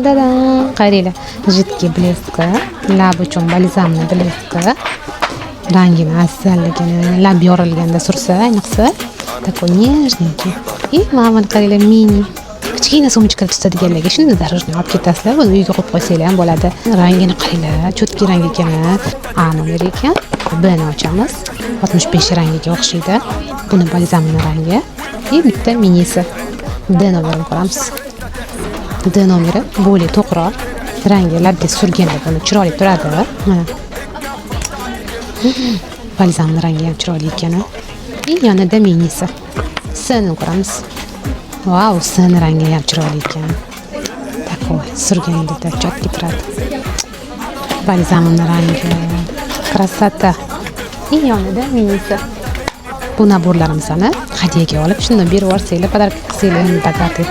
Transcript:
Dadam, qaranglar, жидкий блески, lab uchun бальзамный блески. Rangini asalligini, lab yorilganda sursa, ayniqsa, такой нежненький. И mana buni qaranglar, mini. Kichkina сумочка da tutadiganlarga shuni дорожный olib ketasizlar, buni uyga qo'yib qo'ysanglar ham bo'ladi. Rangini qaranglar, чёткий rang ekan. A nomeri ekan. B ni ochamiz. 65 rangiga o'xshaydi. Buni balzamni rangi. И bitta minisi. D nomerini ko'ramiz. D nomeri более to'qroq. Rangi labga surganda buni chiroyli turadi. Mana. Balzamni rangi ham chiroyli ekan. И yonida minisi. S ni ko'ramiz. Vau, S ni rangi ham chiroyli ekan. Такой surganda чёткий turadi. Balzamni rangi. Красота. И yonida minisi. Bu набор larimizni hadyaga olib, shundan berib yuborsanglar, подарок qilsanglar ham богатый.